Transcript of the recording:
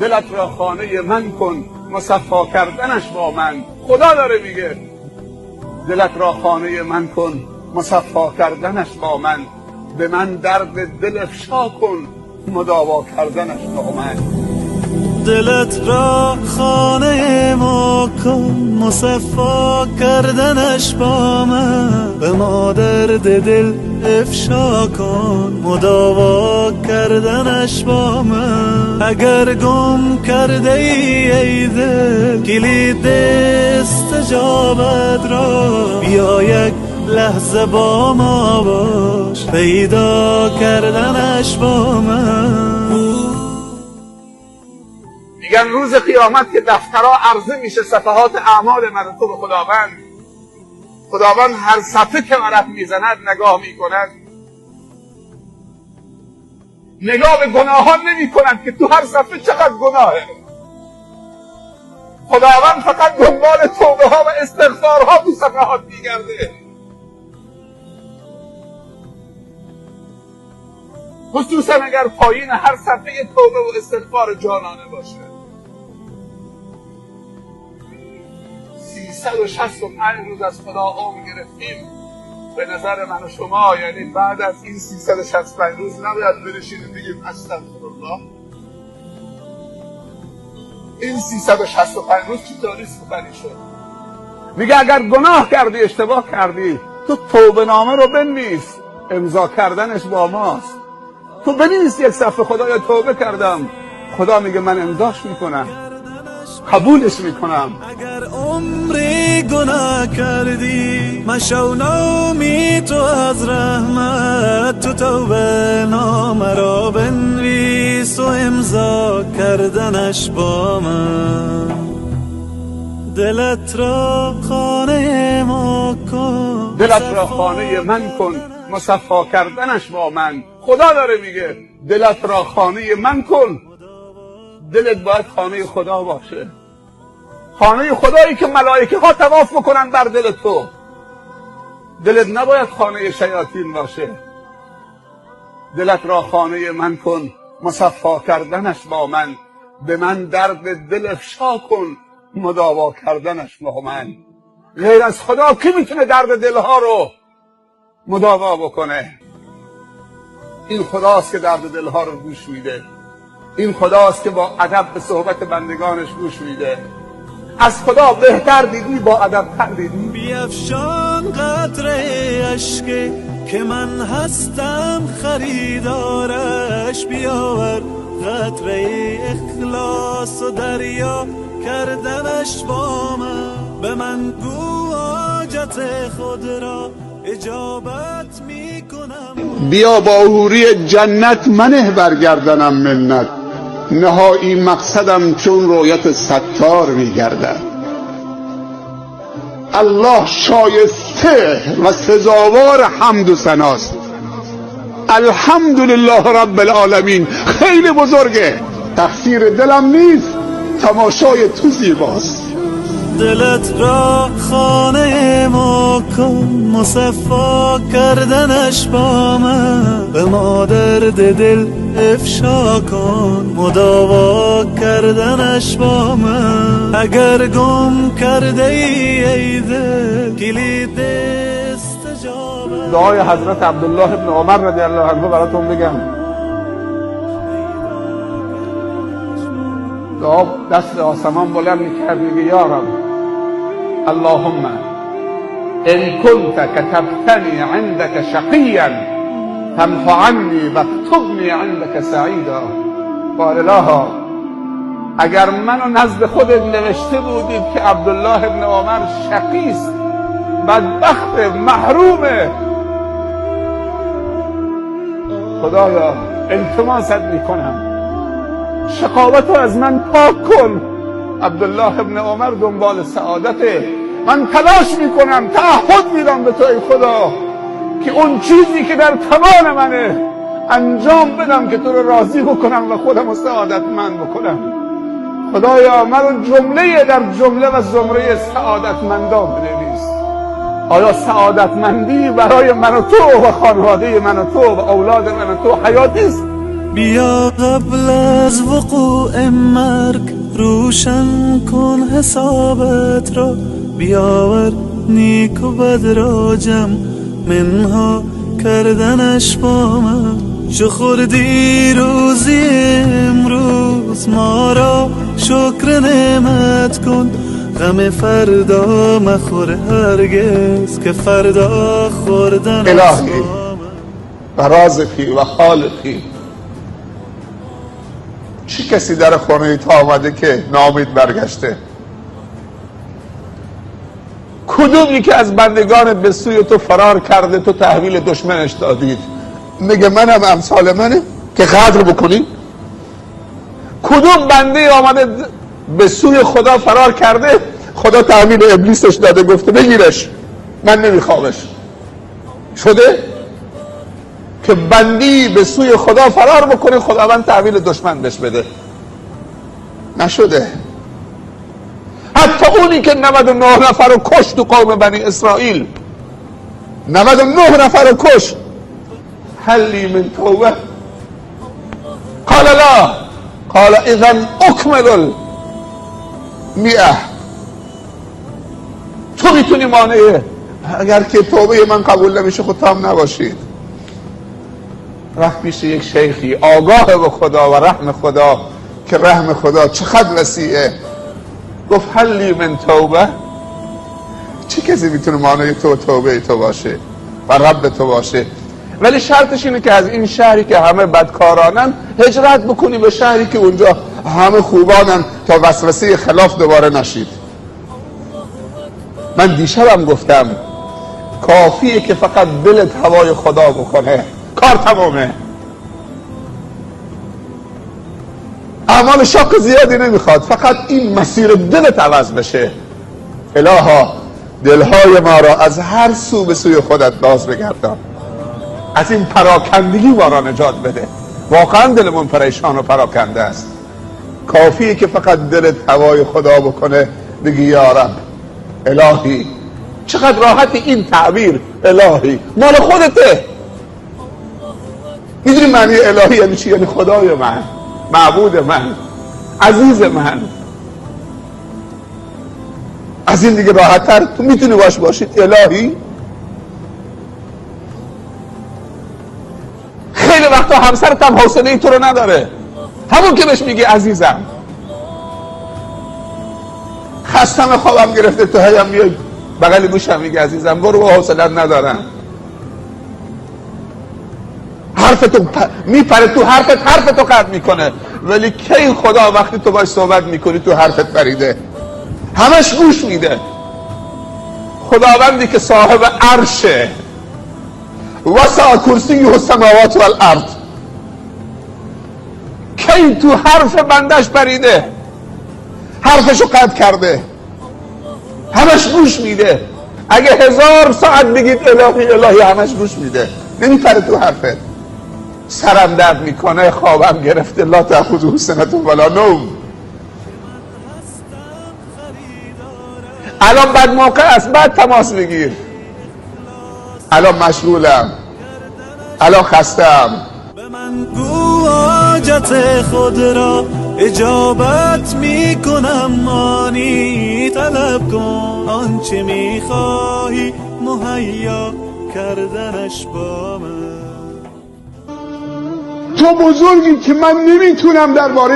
دلت را خانه من کن، مصفا کردنش با من. خدا داره میگه دلت را خانه من کن، مصفا کردنش با من. به من درد دل افشا کن، مداوا کردنش با من. دلت را خانه ما کن، مصفا کردنش با من. به ما درد دل افشا کن، مداوا کردنش با من. اگر گم کرده ای دل، کلید استجابت را، بیا یک لحظه با ما باش، پیدا کردنش با من. میگن روز قیامت که دفترها عرضه میشه، صفحات اعمال من تو به خداوند، خداوند هر صفحه که ورق میزند نگاه میکند، نگاه به گناهان نمیکند که تو هر صفحه چقدر گناهه. خداوند فقط دنبال توبه ها و استغفارها تو صفحات میگرده. خصوصا اگر پایین هر صفحه توبه و استغفار جانانه باشه. 365 روز از خدا عمر گرفتیم. به نظر من و شما یعنی بعد از این 365 روز نباید بنشینیم بگیم استغفرالله. این 365 روز چطوری سپری شد؟ میگه اگر گناه کردی، اشتباه کردی، تو توبه نامه رو بنویس، امضا کردنش با ماست. تو بنویس یک صفحه خدایا توبه کردم، خدا میگه من امضاش میکنم، قبولش میکنم. اگر عمری گناه کردی، مشو نامی تو از رحمت، تو توبه نامه را بنویس و امضا کردنش با من. دلت را خانه ما کن، دلت را خانه من کن، مصفا کردنش با من. خدا داره میگه دلت را خانه من کن. دلت باید خانه خدا باشه، خانه خدایی که ملائکه ها طواف بکنن بر دل تو. دلت نباید خانه شیاطین باشه. دلت را خانه من کن، مصفا کردنش با من. به من درد دل افشا کن، مداوا کردنش با من. غیر از خدا کی میتونه درد دلها رو مداوا بکنه؟ این خداست که درد دلها رو گوش میده. این خداست که با ادب به صحبت بندگانش گوش میده. از خدا بهتر دیدی، با ادب تر دیدی. بیفشان قطره اشک که من هستم خریدارش، بیاور قطره اخلاص و دریا کردنش با من. به من گو حاجت خود را اجابت میکنم. بیا با حوری جنت منه برگردنم منت، نهایی مقصدم چون رویت ستار میگردد. الله شایسته و سزاوار حمد و ثناست. الحمدلله رب العالمین. خیلی بزرگه. تقصیر دلم نیست، تماشای تو زیباست. دلت را خانه ما کن، مصفا کردنش با من. به ما درد دل افشا کن، مداوا کردنش با من. اگر گم کرده ای دل، کلید استجابت. دعای حضرت عبدالله ابن عمر رضی الله عنه براتون بگم. دعا دست آسمان بلند میکرد، میگه یا رب اللهم ان كنت كتبتني عندك شقيا فامح عني واكتبني عندك سعيدا. بار الها، اگر منو نزد خودت نوشته بودید که عبدالله ابن عمر شقیست، بدبخت، محرومه، خدایا التماست میکنم شقاوت رو از من پاک کن. عبدالله ابن عمر دنبال سعادته. من تلاش میکنم، تعهد میدم به تو ای خدا که اون چیزی که در توان منه انجام بدم که تو رو راضی بکنم و خودم رو سعادتمند بکنم. خدایا من جمله در جمله و زمره سعادتمندان بنویس. آیا سعادتمندی برای من و تو و خانواده من و تو و اولاد من و تو حیاتی است؟ بیا قبل از وقوع مرگ روشن کن حسابت را، بیاور نیک و بد را جمع، منها کردنش با من. چو خوردی روزی امروز ما را شکر نعمت کن، غم فردا مخور هرگز که فردا خوردن. الهی و رازقی و خالقی، چه کسی در خانه تا آمده که ناامید برگشته؟ کدومی که از بندگان به سوی تو فرار کرده تو تحویل دشمنش دادید؟ میگه منم امثال منه که قدر بکنی؟ کدوم بنده آمده به سوی خدا فرار کرده خدا تحویل ابلیسش داده گفته بگیرش من نمیخوامش؟ شده که بندی به سوی خدا فرار بکنه خداوند تحویل دشمن بهش بده؟ نشده. حتی اونی که 99 نفر رو کشت تو قوم بنی اسرائیل، 99 نفر رو کشت، هل لی من توبه؟ قال لا، قال اذا اکمل 100. تو میتونی مانعه اگر که توبه من قبول نمیشه خود تام نباشید. رفت پیش یک شیخی آگاه به خدا و رحم خدا که رحم خدا چقدر وسیعه. گفت هل لی من توبه؟ چه کسی میتونه مانع تو توبه تو باشه و رب تو باشه؟ ولی شرطش اینه که از این شهری که همه بدکارانن هجرت بکنی به شهری که اونجا همه خوبانن تا وسوسه خلاف دوباره نشید. من دیشبم گفتم کافیه که فقط دلت هوای خدا بکنه، کار تمامه. اعمال شاق زیادی نمیخواد، فقط این مسیر دلت عوض بشه. الها دلهای ما را از هر سو به سوی خودت باز بگردان، از این پراکندگی ما را نجات بده. واقعا دلمون پریشان و پراکنده است. کافیه که فقط دلت هوای خدا بکنه، بگی یا رب الهی. چقدر راحت این تعبیر الهی مال خودته. میدونی معنی الهی یعنی چی؟ یعنی خدای من، معبود من، عزیز من. از این دیگه راحت تر تو میتونی باش باشید الهی؟ خیلی وقتا همسرت هم حوصله تو رو نداره، همون که بهش میگی عزیزم. خستم خوابم گرفته، تو هیم میای بغل گوشم میگه عزیزم برو با حوصلت ندارم. حرف تو میپره تو حرفت، حرف تو قطع میکنه. ولی کی خدا وقتی تو باش صحبت میکنی تو حرفت پریده، همش گوش میده. خداوندی که صاحب عرشه، وسع کرسیه السماوات والارض، کی تو حرف بندش پریده، حرفشو قطع کرده، همش گوش میده. اگه 1000 ساعت بگید الهی الهی همش گوش میده، نمیپره تو حرفت. سرم درد میکنه، خوابم گرفته، لا تأخذه سنة ولا نوم. الان بعد موقع است، بعد تماس بگیر. الان مشغولم، الان خستم. به من گو حاجت خود را اجابت میکنم، آنی طلب کن آنچه میخواهی مهیا کردنش با من. تو بزرگی که من نمیتونم درباره